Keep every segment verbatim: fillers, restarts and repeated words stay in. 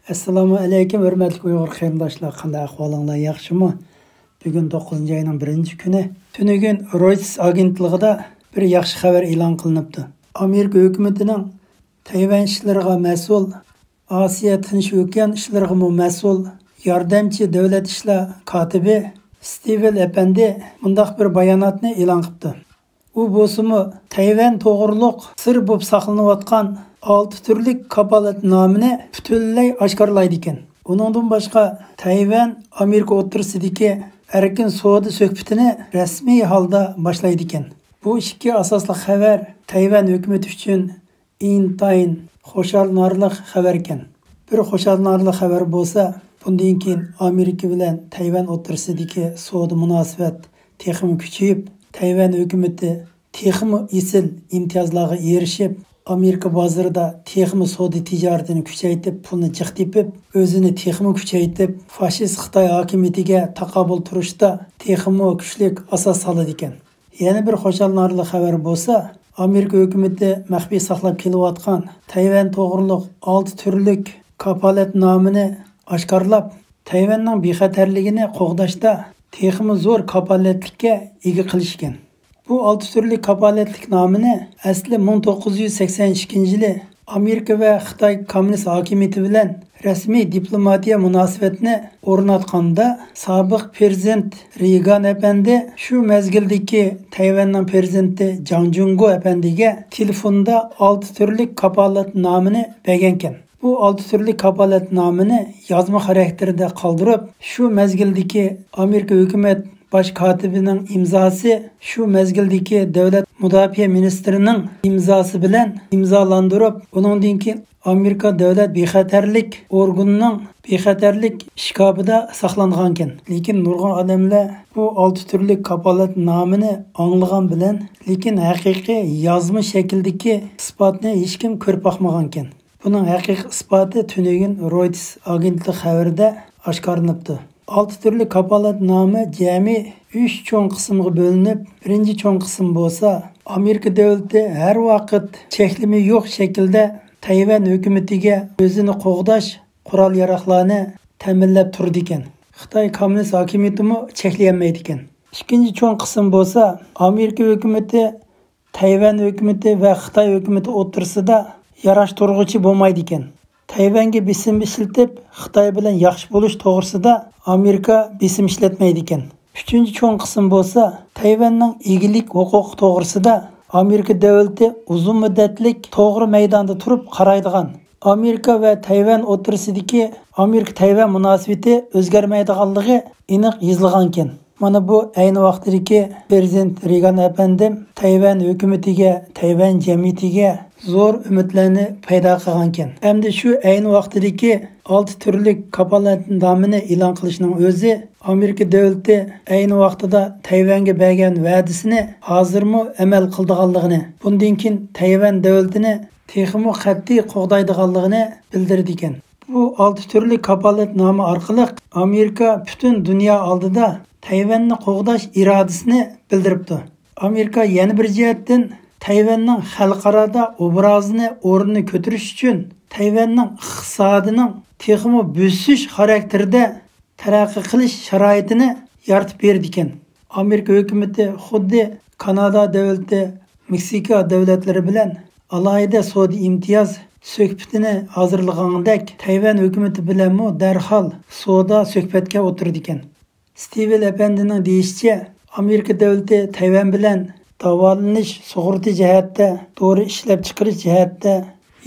ئەسسالامۇ ئەلەيكۇم، ھۆرمەتلىك ئۇيغۇر قېرىنداشلار، قانداق ئەھۋالىڭلار، ياخشىمۇ؟ بۈگۈن توققۇزىنچى ئاينىڭ بىرىنچى كۈنى. تۈنۈگۈن رويتېرس ئاگېنتلىقىدا بىر ياخشى خەۋەر ئېلان قىلىنىپتۇ. ئامېرىكا ھۆكۈمىتىنىڭ تەيۋەن ئىشلىرىغا مەسئۇل، ئاسىيا تىنچ ئوكيان ئىشلىرىغىمۇ مەسئۇل ياردەمچى دۆلەت ئىشلار كاتىپى ستىۋېن ئەپەندى مۇنداق بىر باياناتنى ئېلان قىپتۇ. ئۇ بولسىمۇ تەيۋەن توغرۇلۇق سىر بولۇپ ساقلىنىۋاتقان ئالتە تۈرلۈك كاپالەتنامىنى پۈتۈنلەي ئاشكارىلايدىكەن. ئۇنىڭدىن باشقا، تەيۋەن ئامېرىكا ئوتتۇرىسىدىكى ئەركىن سودا سۆھبىتىنى رەسمىي ھالدا باشلايدىكەن. بۇ ئىككى ئاساسلىق خەۋەر تەيۋەن ھۆكۈمىتى ئۈچۈن ئىنتايىن خۇشاللىنارلىق خەۋەركەن. بىر خۇشاللىنارلىق خەۋەر بولسا، بۇندىن كېيىن ئامېرىكا بىلەن تەيۋەن ئوتتۇرىسىدىكى سودا مۇناسىۋەت تېخىمۇ كۈچىيىپ، تەيۋەن ھۆكۈمىتى تېخىمۇ ئېسىل ئىمتىيازلارغا ئېرىشىپ، ئامېرىكا بازىرىدا تېخىمۇ سودا تىجارىتىنى كۈچەيتىپ، پۇلنى جىق تېپىپ، ئۆزىنى تېخىمۇ كۈچەيتىپ، فاشىست خىتاي ھاكىمىيىتىگە تاقابىل تۇرۇشتا تېخىمۇ كۈچلۈك ئاساس سالىدىكەن. يەنە بىر خۇشاللىنارلىق خەۋەر بولسا، ئامېرىكا ھۆكۈمىتى مەخپىي ساقلاپ كېلىۋاتقان تەيۋەن توغرۇلۇق ئالتە تۈرلۈك كاپالەتنامىنى ئاشكارىلاپ، تەيۋەننىڭ بىخەتەرلىكىنى قوغداشتا تېخىمۇ زور كاپالەتلىككە ئىگە قىلىشكەن. بۇ ئالتە تۈرلۈك كاپالەتلىك نامىنى ئەسلى مىڭ توققۇز يۈز سەكسەن ئىككىنچى يىلى ئامېرىكا ۋە خىتاي كوممۇنىست ھاكىمىيىتى بىلەن رەسمىي دىپلوماتىيە مۇناسىۋەتنى ئورناتقاندا، سابىق پىرېزىدېنت رېيگان ئەپەندى شۇ مەزگىلدىكى تەيۋەننىڭ پىرېزىدېنتى جاڭ جۇڭگو ئەپەندىگە تېلېفوندا ئالتە تۈرلۈك كاپالەتنامىنى بەرگەنكەن. بۇ ئالتە تۈرلۈك كاپالەتنامىنى يازما خاراكتېرىدە قالدۇرۇپ، شۇ مەزگىلدىكى ئامېرىكا ھۆكۈمەت باش كاتىپىنىڭ ئىمزاسى، شۇ مەزگىلدىكى دۆلەت مۇداپىئە مىنىستىرىنىڭ ئىمزاسى بىلەن ئىمزالاندۇرۇپ، ئۇنىڭدىن كېيىن ئامېرىكا دۆلەت بىخەتەرلىك ئورگىنىنىڭ بىخەتەرلىك ئىشكاپىدا ساقلانغانىكەن. لېكىن نۇرغۇن ئادەملەر بۇ ئالتە تۈرلۈك كاپالەتنامىنى ئاڭلىغان بىلەن، لېكىن ھەقىقىي يازما شەكىلدىكى ئىسپاتنى ھېچكىم كۆرۈپ باقمىغانىكەن. بۇنىڭ ھەقىقىي ئىسپاتى تۈنۈگۈن رويتېرس ئاگېنتلىقى خەۋىرىدە ئاشكارىلىنىپتۇ. ئالتە تۈرلۈك كاپالەتنامە جەمئىي ئۈچ چوڭ قىسىمغا بۆلۈنۈپ، بىرىنچى چوڭ قىسىم بولسا، ئامېرىكا دۆلىتى ھەر ۋاقىت چەكلىمە يوق شەكىلدە تەيۋەن ھۆكۈمىتىگە ئۆزىنى قوغداش قورال-ياراغلارنى تەمىنلەپ تۇرىدىكەن. خىتاي كوممۇنىست ھاكىمىيىتىمۇ چەكلىيەلمەيدىكەن. ئىككىنچى چوڭ قىسىم بولسا، ئامېرىكا ھۆكۈمىتى تەيۋەن ھۆكۈمىتى ۋە خىتاي ھۆكۈمىتى ئوتتۇرىسىدا ياراشتۇرغۇچى بولمايدىكەن. تەيۋەنگە بېسىم ئىشلىتىپ، خىتاي بىلەن ياخشى بولۇش توغرىسىدا ئامېرىكا بېسىم ئىشلەتمەيدىكەن. ئۈچىنچى چوڭ قىسىم بولسا، تەيۋەننىڭ ئىگىلىك ھوقۇقى توغرىسىدا ئامېرىكا دۆلىتى ئۇزۇن مۇددەتلىك توغرا مەيداندا تۇرۇپ قارايدىغان، ئامېرىكا ۋە تەيۋەن ئوتتۇرىسىدىكى ئامېرىكا-تەيۋەن مۇناسىۋىتى ئۆزگەرمەيدىغانلىقى ئېنىق يېزىلغانىكەن. مانا بۇ ئەينى ۋاقتىدىكى پىرېزىدېنت رېيگان ئەپەندىم تەيۋەن ھۆكۈمىتىگە، تەيۋەن جەمئىيىتىگە زور ئۈمىدلەرنى پەيدا قىلغانىكەن. ئەمدى شۇ ئەينى ۋاقتىدىكى ئالتە تۈرلۈك كاپالەتنامىنى ئېلان قىلىشنىڭ ئۆزى ئامېرىكا دۆلىتى ئەينى ۋاقتىدا تەيۋەنگە بەرگەن ۋەدىسىنى ھازىرمۇ ئەمەل قىلىدىغانلىقىنى، بۇندىن كېيىن تەيۋەن دۆلىتىنى تېخىمۇ قەتئىي قوغدايدىغانلىقىنى بىلدۈرىدىكەن. بۇ ئالتە تۈرلۈك كاپالەتنامە ئارقىلىق ئامېرىكا پۈتۈن دۇنيا ئالدىدا تەيۋەننى قوغداش ئىرادىسىنى بىلدۈرۈپتۇ. ئامېرىكا يەنە بىر جەھەتتىن تەيۋەننىڭ خەلقئارادا ئوبرازىنى، ئورنىنى كۆتۈرۈش ئۈچۈن تەيۋەننىڭ ئىقتىسادىنىڭ تېخىمۇ بۆسۈش خاراكتېرىدە تەرەققىي قىلىش شارائىتىنى يارىتىپ بېرىدىكەن. ئامېرىكا ھۆكۈمىتى خۇددى كانادا دۆلىتى، مېكسىكا دۆلەتلىرى بىلەن ئالاھىدە سودا ئىمتىياز سۆھبىتىنى ھازىرلىغانىدەك، تەيۋەن ھۆكۈمىتى بىلەنمۇ دەرھال سودا سۆھبەتكە ئولتۇرىدىكەن. ستىۋېن ئەپەندىنىڭ دېيىشىچە، ئامېرىكا دۆلىتى تەيۋەن بىلەن داۋالىنىش سۇغۇرتا جەھەتتە، دورا ئىشلەپچىقىرىش جەھەتتە،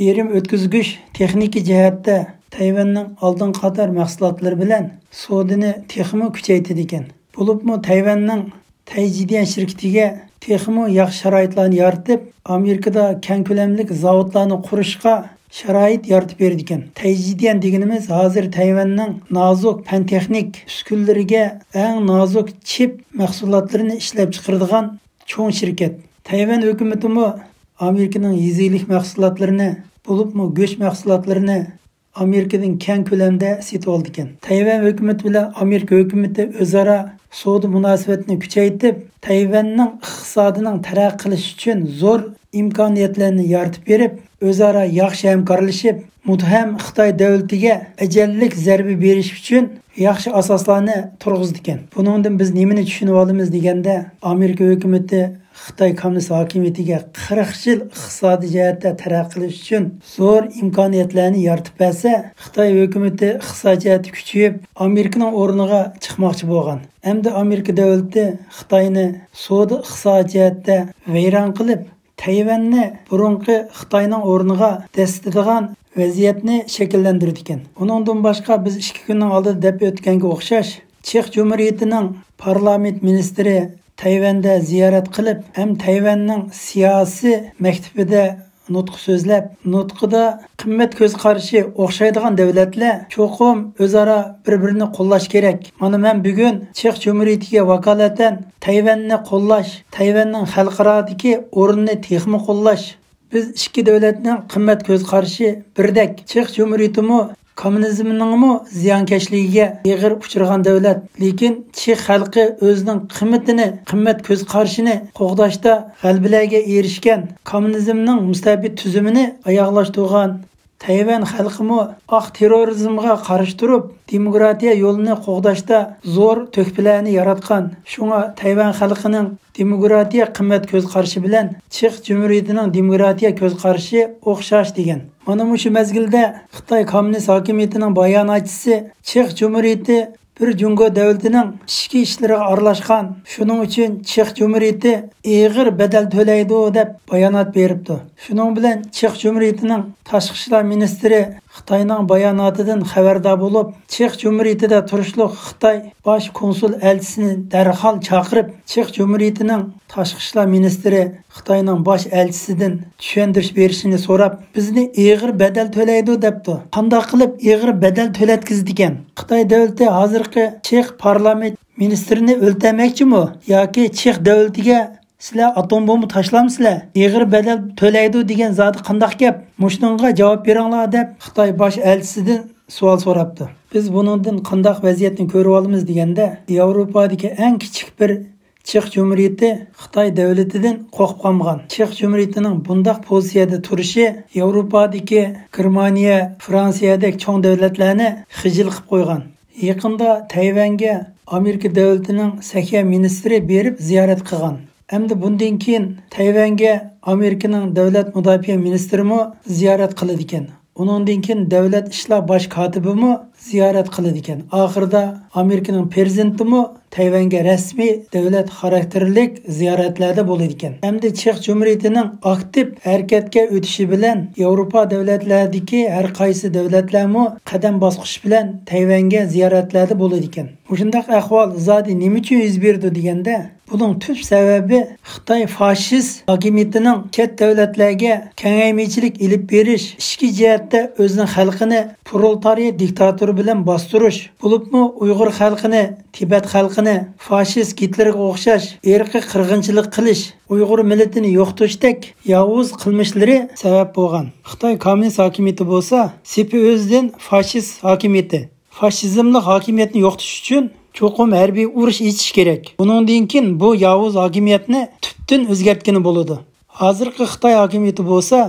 يېرىم ئۆتكۈزگۈچ تېخنىكا جەھەتتە تەيۋەننىڭ ئالدىنقى قاتار مەھسۇلاتلىرى بىلەن سودىنى تېخىمۇ كۈچەيتىدىكەن. بولۇپمۇ تەيۋەننىڭ تەيجىديەن شىركىتىگە تېخىمۇ ياخشى شارائىتلارنى يارىتىپ، ئامېرىكىدا كەڭ كۆلەملىك زاۋۇتلارنى قۇرۇشقا شارائىت يارىتىپ بېرىدىكەن. تەيجىديەن دېگىنىمىز ھازىر تەيۋەننىڭ نازۇك پەن-تېخنىك ئۈسكۈنىلىرىگە ئەڭ نازۇك چىپ مەھسۇلاتلىرىنى ئىشلەپچىقىرىدىغان چوڭ شىركەت. تەيۋەن ھۆكۈمىتىمۇ ئامېرىكىنىڭ يېزا ئىگىلىك مەھسۇلاتلىرىنى، بولۇپمۇ گۆش مەھسۇلاتلىرىنى ئامېرىكىدىن كەڭ كۆلەمدە سېتىۋالىدىكەن. تەيۋەن ھۆكۈمىتى بىلەن ئامېرىكا ھۆكۈمىتى ئۆزئارا سودا مۇناسىۋەتنى كۈچەيتىپ، تەيۋەننىڭ ئىقتىسادىنىڭ تەرەققىي قىلىشى ئۈچۈن زور ئىمكانىيەتلەرنى يارىتىپ بېرىپ، ئۆزئارا ياخشى ھەمكارلىشىپ، مۇتتەھەم خىتاي دۆلىتىگە ئەجەللىك زەربە بېرىش ئۈچۈن ياخشى ئاساسلارنى تۇرغۇزىدىكەن. بۇنىڭدىن بىز نېمىنى چۈشىنىۋالىمىز دېگەندە، ئامېرىكا ھۆكۈمىتى خىتاي كوممۇنىست ھاكىمىيىتىگە قىرىق يىل ئىقتىسادىي جەھەتتە تەرەققىي قىلىش ئۈچۈن زور ئىمكانىيەتلەرنى يارىتىپ بەرسە، خىتاي ھۆكۈمىتى ئىقتىساد جەھەتتە كۈچىيىپ، ئامېرىكىنىڭ ئورنىغا چىقماقچى بولغان. ئەمدى ئامېرىكا دۆلىتى خىتاينى سودا ئىقتىساد جەھەتتە ۋەيران قىلىپ، تەيۋەننى بۇرۇنقى خىتاينىڭ ئورنىغا دەسسىتىدىغان ۋەزىيەتنى شەكىللەندۈرىدىكەن. ئۇنىڭدىن باشقا، بىز ئىككى كۈننىڭ ئالدىدا دەپ ئۆتكەنگە ئوخشاش، چېخ جۇمھۇرىيىتىنىڭ پارلامېنت مىنىستىرى تەيۋەندە زىيارەت قىلىپ، ھەم تەيۋەننىڭ سىياسىي مەكتىپىدە نۇتۇق سۆزلەپ، نۇتقىدا قىممەت كۆز قارىشى ئوخشايدىغان دۆلەتلەر چوقۇم ئۆزئارا بىر-بىرىنى قوللاش كېرەك. مانا، مەن بۈگۈن چېخ جۇمھۇرىيىتىگە ۋاكالىتەن تەيۋەننى قوللاش، تەيۋەننىڭ خەلقئارادىكى ئورنىنى تېخىمۇ قوللاش، بىز ئىككى دۆلەتنىڭ قىممەت كۆز قارىشى بىردەك. چېخ جۇمھۇرىيىتىمۇ كوممۇنىزمنىڭمۇ زىيانكەشلىكىگە ئېغىر ئۇچرىغان دۆلەت. لېكىن چېخ خەلقى ئۆزىنىڭ قىممىتىنى، قىممەت كۆز قارىشىنى قوغداشتا غەلىبىلەرگە ئېرىشكەن، كوممۇنىزمنىڭ مۇستەبىت تۈزۈمىنى ئاياغلاشتۇرغان. تەيۋەن خەلقىمۇ ئاق تېررورىزمغا قارشى تۇرۇپ، دېموكراتىيە يولىنى قوغداشتا زور تۆھپىلەرنى ياراتقان. شۇڭا تەيۋەن خەلقىنىڭ دېموكراتىيە قىممەت كۆز قارىشى بىلەن چېخ جۇمھۇرىيىتىنىڭ دېموكراتىيە كۆز قارىشى ئوخشاش دېگەن. مانا مۇشۇ مەزگىلدە خىتاي كوممۇنىست ھاكىمىيىتىنىڭ باياناتچىسى چېخ جۇمھۇرىيىتى بىر جۇڭگو دۆلىتىنىڭ ئىچكى ئىشلىرىغا ئارىلاشقان، شۇنىڭ ئۈچۈن چېخ جۇمھۇرىيىتى ئېغىر بەدەل تۆلەيدۇ، دەپ بايانات بېرىپتۇ. شۇنىڭ بىلەن چېخ جۇمھۇرىيىتىنىڭ تاشقى ئىشلار مىنىستىرى خىتاينىڭ باياناتىدىن خەۋەردار بولۇپ، چېخ جۇمھۇرىيىتىدە تۇرۇشلۇق خىتاي باش كونسۇل ئەلچىسىنى دەرھال چاقىرىپ، چېخ جۇمھۇرىيىتىنىڭ تاشقى ئىشلار مىنىستىرى خىتاينىڭ باش ئەلچىسىدىن چۈشەندۈرۈش بېرىشىنى سوراپ، بىزنى ئېغىر بەدەل تۆلەيدۇ دەپتۇ. قانداق قىلىپ ئېغىر بەدەل تۆلەتكۈزىدىكەن؟ خىتاي دۆلىتى ھازىرقى چېخ پارلامېنت مىنىستىرىنى ئۆلتۈرمەكچىمۇ ياكى چېخ دۆلىتىگە سىلەر ئاتوم بومبا تاشلامسىلەر؟ ئېغىر بەدەل تۆلەيدۇ دېگەن زادى قانداق گەپ؟ مۇشۇنىڭغا جاۋاب بېرىڭلار، دەپ خىتاي باش ئەلچىسىدىن سوئال سوراپتۇ. بىز بۇنىڭدىن قانداق ۋەزىيەتنى كۆرۈۋالىمىز دېگەندە، ياۋروپادىكى ئەڭ كىچىك بىر چېخ جۇمھۇرىيىتى خىتاي دۆلىتىدىن قورقۇپ قالمىغان. چېخ جۇمھۇرىيىتىنىڭ بۇنداق پوزىتسىيەدە تۇرۇشى ياۋروپادىكى گېرمانىيە، فرانسىيەدەك چوڭ دۆلەتلەرنى خىجىل قىلىپ قويغان. يېقىندا تەيۋەنگە ئامېرىكا دۆلىتىنىڭ سەھىيە مىنىستىرى بېرىپ زىيارەت قىلغان. ئەمدى بۇندىن كېيىن تەيۋەنگە ئامېرىكىنىڭ دۆلەت مۇداپىئە مىنىستىرىمۇ زىيارەت قىلىدىكەن. ئۇنىڭدىن كېيىن دۆلەت ئىشلار باش كاتىپىمۇ زىيارەت قىلىدىكەن. ئاخىرىدا ئامېرىكىنىڭ پىرېزىدېنتىمۇ تەيۋەنگە رەسمىي دۆلەت خاراكتېرلىك زىيارەتلەردە بولىدىكەن. ئەمدى چېخ جۇمھۇرىيىتىنىڭ ئاكتىپ ھەرىكەتكە ئۆتۈشى بىلەن ياۋروپا دۆلەتلەردىكى ھەر قايسى دۆلەتلەرمۇ قەدەم باسقۇچ بىلەن تەيۋەنگە زىيارەتلەردە بولىدىكەن. مۇشۇنداق ئەھۋال زادى نېمە ئۈچۈن يۈز بېرىدۇ دېگەندە، بۇنىڭ تۈپ سەۋەبى خىتاي فاشىست ھاكىمىيىتىنىڭ چەت دۆلەتلەرگە كېڭەيمىچىلىك ئېلىپ بېرىش، ئىچكى جەھەتتە ئۆزىنىڭ خەلقىنى پرولېتارىيە دىكتاتورى بىلەن باستۇرۇش، بولۇپمۇ ئۇيغۇر خەلقىنى، تىبەت خەلقىنى فاشىست گىتلېرگە ئوخشاش ئىرقىي قىرغىنچىلىق قىلىش، ئۇيغۇر مىللىتىنى يوقىتىشتەك ياۋۇز قىلمىشلىرى سەۋەب بولغان. خىتاي كوممۇنىست ھاكىمىيىتى بولسا سېپى ئۆزىدىن فاشىست ھاكىمىيىتى. فاشىزملىق ھاكىمىيەتنى يوقىتىش ئۈچۈن چوقۇم ھەربىي ئۇرۇش ئېچىش كېرەك. بۇنىڭدىن كېيىن بۇ ياۋۇز ھاكىمىيەتنى تۈپتىن ئۆزگەرتكىلى بولىدۇ. ھازىرقى خىتاي ھاكىمىيىتى بولسا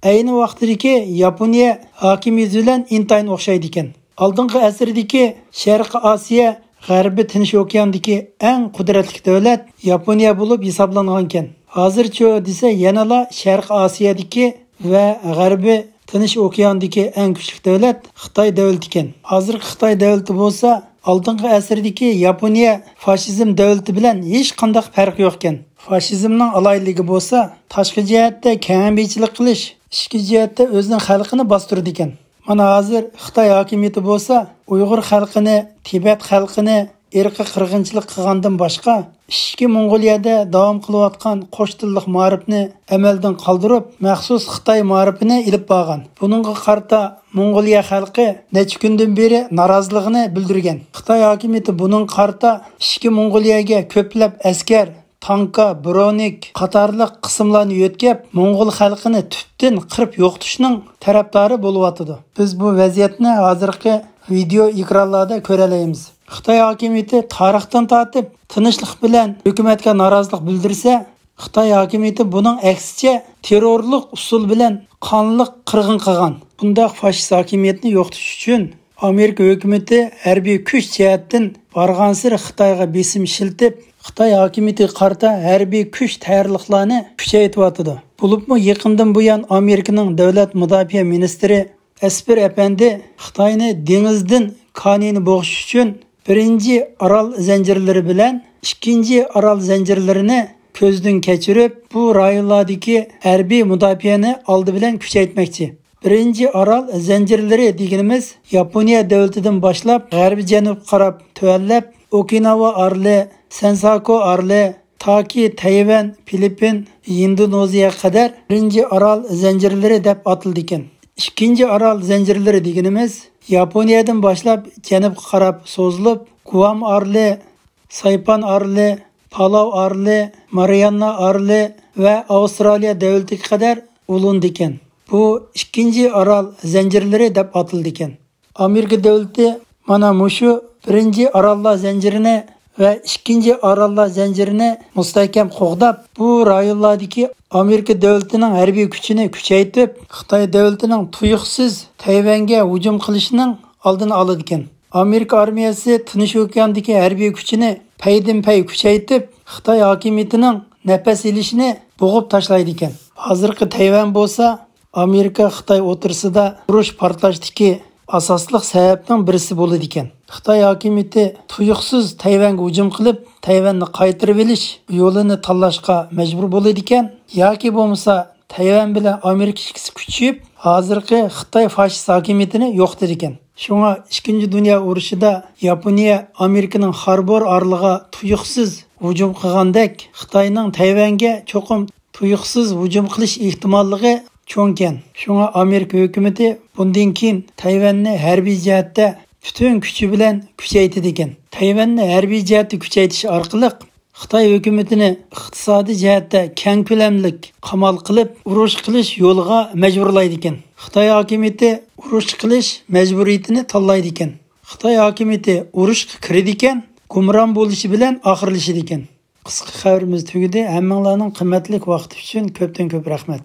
ئەينى ۋاقتىدىكى ياپونىيە ھاكىمىيىتى بىلەن ئىنتايىن ئوخشايدىكەن. ئالدىنقى ئەسىردىكى شەرقىي ئاسىيا، غەربىي تىنچ ئوكياندىكى ئەڭ قۇدرەتلىك دۆلەت ياپونىيە بولۇپ ھېسابلانغانىكەن. ھازىرچۇ دېسە يەنىلا شەرقىي ئاسىيادىكى ۋە غەربىي تىنچ ئوكياندىكى ئەڭ كۈچلۈك دۆلەت خىتاي دۆلىتىكەن. ھازىرقى خىتاي دۆلىتى بولسا ئالدىنقى ئەسىردىكى ياپونىيە فاشىزم دۆلىتى بىلەن ھېچقانداق پەرقى يوقكەن. فاشىزمنىڭ ئالاھىدىلىكى بولسا تاشقى جەھەتتە كېڭەيمىچىلىك قىلىش، ئىچكى جەھەتتە ئۆزىنىڭ خەلقىنى باستۇرىدىكەن. مانا ھازىر خىتاي ھاكىمىيىتى بولسا ئۇيغۇر خەلقىنى، تىبەت خەلقىنى ئىرقىي قىرغىنچىلىق قىلغاندىن باشقا، ئىچكى موڭغۇلىيەدە داۋام قىلىۋاتقان قوش تىللىق مائارىپنى ئەمەلدىن قالدۇرۇپ، مەخسۇس خىتاي مائارىپىنى ئېلىپ بارغان. بۇنىڭغا قارىتا موڭغۇلىيە خەلقى نەچچە كۈندىن بېرى نارازىلىقىنى بىلدۈرگەن. خىتاي ھاكىمىيىتى بۇنىڭغا قارىتا ئىچكى موڭغۇلىيەگە كۆپلەپ ئەسكەر، تانكا، برونېك قاتارلىق قىسىملارنى يۆتكەپ، موڭغۇل خەلقىنى تۈپتىن قىرىپ يوقىتىشنىڭ تەرەپدارى بولۇۋاتىدۇ. بىز بۇ ۋەزىيەتنى ھازىرقى ۋىدېئو ئېكرانلاردا كۆرەلەيمىز. خىتاي ھاكىمىيىتى تارىختىن تارتىپ تىنچلىق بىلەن ھۆكۈمەتكە نارازىلىق بىلدۈرسە، خىتاي ھاكىمىيىتى بۇنىڭ ئەكسىچە تېررورلۇق ئۇسۇل بىلەن قانلىق قىرغىن قىلغان. بۇنداق فاشىست ھاكىمىيەتنى يوقىتىش ئۈچۈن ئامېرىكا ھۆكۈمىتى ھەربىي كۈچ جەھەتتىن بارغانسېرى خىتايغا بېسىم ئىشلىتىپ، خىتاي ھاكىمىيىتىگە قارىتا ھەربىي كۈچ تەييارلىقلارنى كۈچەيتىۋاتىدۇ. بولۇپمۇ يېقىندىن بۇيان ئامېرىكىنىڭ دۆلەت مۇداپىئە مىنىستىرى ئەسپىر ئەپەندى خىتاينى دېڭىزدىن كانىيىنى بوغۇش ئۈچۈن بىرىنچى ئارال زەنجىرلىرى بىلەن ئىككىنچى ئارال زەنجىرلىرىنى كۆزدىن كەچۈرۈپ، بۇ رايونلاردىكى ھەربىي مۇداپىئەنى ئالدى بىلەن كۈچەيتمەكچى. بىرىنچى ئارال زەنجىرلىرى دېگىنىمىز ياپونىيە دۆلىتىدىن باشلاپ غەربىي جەنۇبقا قاراپ تۆۋەنلەپ، ئوكىناۋا ئارىلى، سېنساكو ئارىلى، تاكى تەيۋەن، فىلىپپىن، ھىندونېزىيەگە قەدەر بىرىنچى ئارال زەنجىرلىرى دەپ ئاتىلىدىكەن. ئىككىنچى ئارال زەنجىرلىرى دېگىنىمىز ياپونىيەدىن باشلاپ جەنۇبقا قاراپ سوزۇلۇپ، گۇئام ئارىلى، سايپان ئارىلى، پالاۋ ئارىلى، مارىياننا ئارىلى ۋە ئاۋسترالىيە دۆلىتىگە قەدەر ئۇلىنىدىكەن. بۇ ئىككىنچى ئارال زەنجىرلىرى دەپ ئاتىلىدىكەن. ئامېرىكا دۆلىتى مانا مۇشۇ بىرىنچى ئاراللار زەنجىرىنى ۋە ئىككىنچى ئاراللار زەنجىرىنى مۇستەھكەم قوغداپ، بۇ رايونلاردىكى ئامېرىكا دۆلىتىنىڭ ھەربىي كۈچىنى كۈچەيتىپ، خىتاي دۆلىتىنىڭ تۇيۇقسىز تەيۋەنگە ھۇجۇم قىلىشىنىڭ ئالدىنى ئالىدىكەن. ئامېرىكا ئارمىيەسى تىنچ ئوكياندىكى ھەربىي كۈچىنى پەيدىن پەي كۈچەيتىپ، خىتاي ھاكىمىيىتىنىڭ نەپەس ئېلىشىنى بوغۇپ تاشلايدىكەن. ھازىرقى تەيۋەن بولسا ئامېرىكا خىتاي ئوتتۇرىسىدا ئۇرۇش پارتلاشتىكى ئاساسلىق سەۋەبنىڭ بىرسى بولىدىكەن. خىتاي ھاكىمىيىتى تۇيۇقسىز تەيۋەنگە ھۇجۇم قىلىپ، تەيۋەننى قايتۇرۇۋېلىش يولىنى تاللاشقا مەجبۇر بولىدىكەن ياكى بولمىسا تەيۋەن بىلەن ئامېرىكا ئىككىسى كۈچىيىپ، ھازىرقى خىتاي فاشىست ھاكىمىيىتىنى يوقىتىدىكەن. شۇڭا ئىككىنچى دۇنيا ئۇرۇشىدا ياپونىيە ئامېرىكىنىڭ خاربور ئارىلىغا تۇيۇقسىز ھۇجۇم قىلغاندەك، خىتاينىڭ تەيۋەنگە چوقۇم تۇيۇقسىز ھۇجۇم قىلىش ئېھتىماللىقى چوڭكەن. شۇڭا ئامېرىكا ھۆكۈمىتى بۇندىن كېيىن تەيۋەننى ھەربىي جەھەتتە پۈتۈن كۈچى بىلەن كۈچەيتىدىكەن. تەيۋەننى ھەربىي جەھەتتە كۈچەيتىش ئارقىلىق خىتاي ھۆكۈمىتىنى ئىقتىسادىي جەھەتتە كەڭ كۆلەملىك قامال قىلىپ، ئۇرۇش قىلىش يولىغا مەجبۇرلايدىكەن. خىتاي ھاكىمىيىتى ئۇرۇش قىلىش مەجبۇرىيىتىنى تاللايدىكەن. خىتاي ھاكىمىيىتى ئۇرۇشقا كىرىدىكەن، گۇمران بولۇشى بىلەن ئاخىرلىشىدىكەن. قىسقا خەۋىرىمىز تۈگىدى. ھەممىڭلارنىڭ قىممەتلىك ۋاقتى ئۈچۈن كۆپتىن كۆپ رەھمەت.